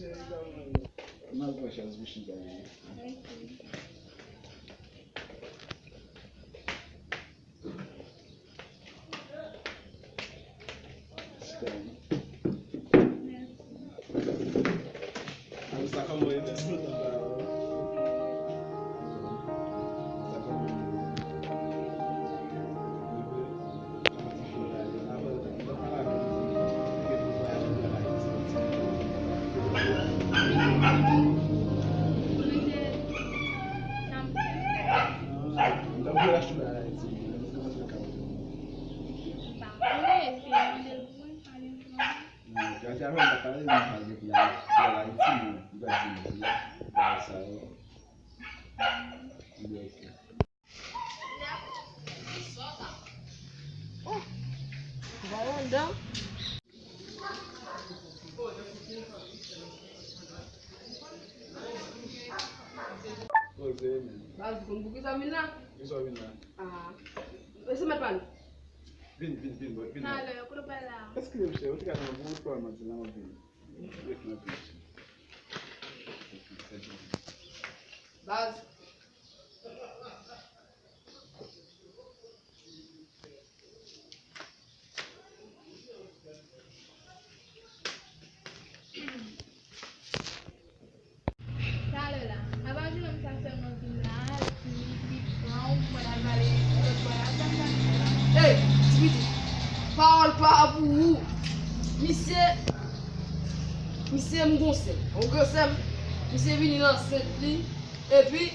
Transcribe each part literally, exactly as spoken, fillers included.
M al pran chèz pou chita. Oh, va yon dan. Baz, ou konn poukisa m vin la? Poukisa w vin la? Ah. E se mèt pa nou? Vin, vin, vin, vin, vin. Talè, kote w pral la? Eskize m, cheri, ou te ka nan bon pwogram maten la, m ap vini. Ret nan pye. Baz. Talè la, apa jounen m sa sèlman vin la, epi li pran w pou mwen al pale lòt bò la, sa m pral fè la? Ey, ti pitit, pawòl pa pou ou. Misye, misye m gon sè m, yon gran sè m, misye vini l ansent li, epi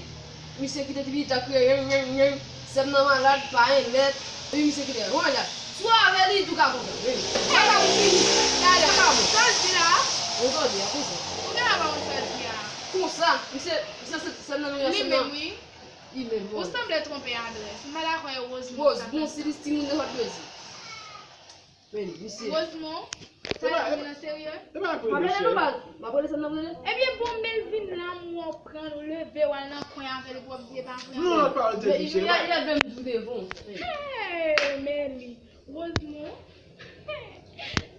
misye kite ti pitit la kriye, ren, ren, ren. Sè m nan malad, pa gen lèt. Epi misye kite l. Bon, gad. Si w avè li, tou ka kontan. Ren. Sa ka pou fini. Sa ka pou. Sa l di la? Ou tande, a konsa. Ou gen la pa konn sa l di a. Konsa, misye, misye, sè, sè m nan menm. Li menm, wi. Li menm, bon. Ou sanble twonpe adrès. M pa dakò e Rosemond. Rosemond, si li timoun de sòt mezi. Men, misye. Rosemond, sa vin nan serye? M ap rele non baz. M ap rele sè m nan rele. Ebyen bon, men l vin la, m wè w pran l, w leve w al nan kwen avè l, epi w ap di e pa vre. Non, non, pa di misye. Li leve m di w devan. Hey, men li. Rosemond.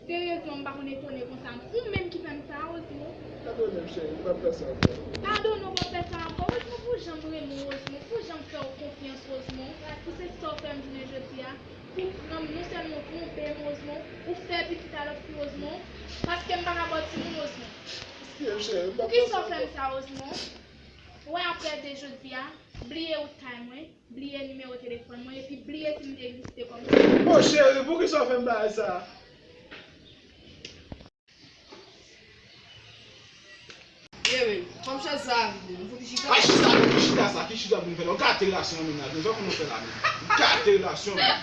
Seryezman, m pa konn etone konsa non. Ou menm ki fè m sa, Rosemond. Padone m, cheri, m p ap fè sa ankò. Padone w p ap fè sa ankò. Rosemond, pou jan m renmen w, Rosemond, pou jan m fè w konfyans, Rosemond, pou se sa w fè m jounen jodi a. Pou pran m, non sèlman w twonpe m, Rosemond, ou fè pitit a lòt fi, Rosemond, paske m pa ka ba w timoun, Rosemond. Poukisa w fè m sa, Rosemond? Wè, apre de jodi a, bliye wout kay mwen, bliye nimewo telefòn mwen, epi bliye si m te egziste kòm. O cheri, poukisa w fè m bagay sa? Ye men, fòm chèz sa a vide, nou fouti chita. Ay, chita, ki chita sa, ki chita pou nou fè la? Ou gate relasyon an menm la, men sa w konn fè la menm. Ou gate relasyon an menm.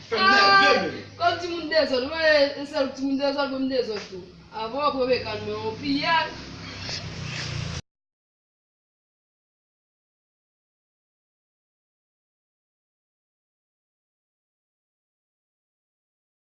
Fè m nève menm. Kòm timoun dezòd, mwen, e sèl timoun dezòd, mwen m dezòd tou. Avan w pran mekàn mwen, yon piyay.